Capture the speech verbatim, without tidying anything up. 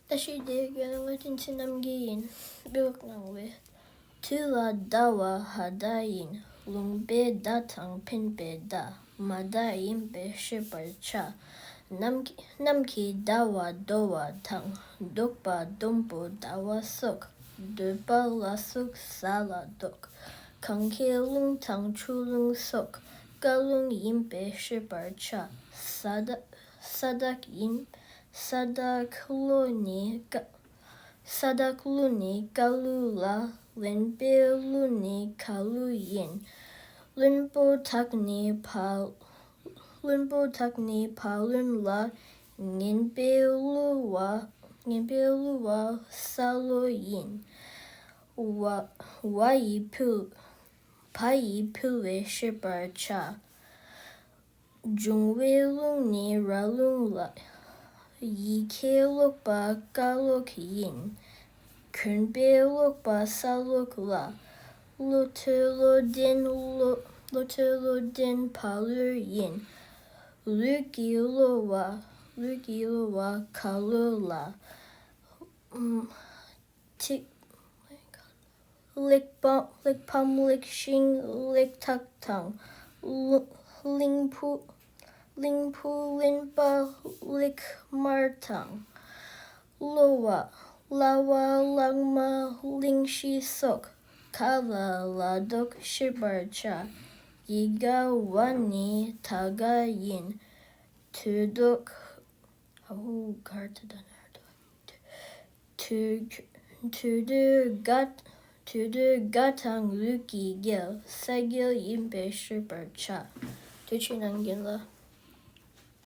བཀྲ་ཤིས་བདེ་ལེགས། ང་བསྟན་འཛིན་རྣམ་རྒྱལ་ཡིན། དབུས་གནང་བའི། དུས་ལ་ཟླ་བ་ཧ་ཟླ་ཡིན། ལུང་པའི་ཟླ་དང་འཕེན་པའི་ཟླ། མ་ཟླ་ཡིན་པས་ཤེས་པར་བྱ། ནམ་གྱི་ནམ་གྱི་ཟླ་བ་དོ་བ་དང་། ཟློག་པ་ཟླུམ་པོ་ཟླ་བ་སོགས། འདོད་པ་ལ་སོགས་གཟའ་ལ་ཟློག། གངས་ཀྱི་རླུང་དང་ཆུ་རླུང་སོགས། རྐང་རླུང་ཡིན་པས་ཤེས་པར་བྱ། ས་བདག་ས་བདག་ཡིན། ས་བདག་ཀླུ་ནི་ཀ་ས་བདག་ཀླུ་ནི་རྐང་ཀླུ་ལ། བློན་པོའི་ཀླུ་ནི་ཁ་ཀླུ་ཡིན། བློན་པོ་དག་ནི་བ། བློན་པོ་དག་ནི་བ་བློན་ལ། ངན་པའི་ཀླུ་བ། ངན་པའི་ཀླུ་བ་ས་ཀླུ་ཡིན། བ། བ་ཡིས་འཕུལ། བ་ཡིས་འཕུལ་བས་ཤེས་པར་བྱ། འབྱུང་བའི་རླུང་ནི་ར་རླུང་ལ། ཡི་གེ་ཀློག་པ་ཀ་ཀློག་ཡིན། གྱོན་པས་ཀློག་པ་ས་ཀློག་ལ། བློ་གྲོས་བློ་ལྡན་བློ། བློ་གྲོས་བློ་ལྡན་བ་བློ་ཡིན། ལུས་ཀྱི་ཀླུ་བ། ལུས་ཀྱི་ཀླུ་བ་ཁ་ཀླུ་ལ། ཨམ། ཐིག་གླེགས་བམ། གླེགས་བམ་གླེགས་ཤིང་གླེགས་ཐག་དང་། གླིང་བུ། གླིང་བུ་གླེན་པ་གླེགས་དམར་དང་། གློ་བ། གླ་བ་གླང་མ་གླིང་བཞི་སོགས། ག་ལ་ལ་ཟློག་ཤེས་པར་བྱ། ཡི་ག་བ་ནི་ད་ག་ཡིན། དུས་ཟློག་ཨ་ཧུ་གར་ཏི་ད་ན་རྡོ། དུས། དུས་དུས་ག་དུས་དུས་ག་དང་ལུས་ཀྱི་རྒྱལ། ས་རྒྱལ་ཡིན་པས་ཤེས་པར་བྱ། དུས་ཆེན་ནང་རྒྱལ་ལ།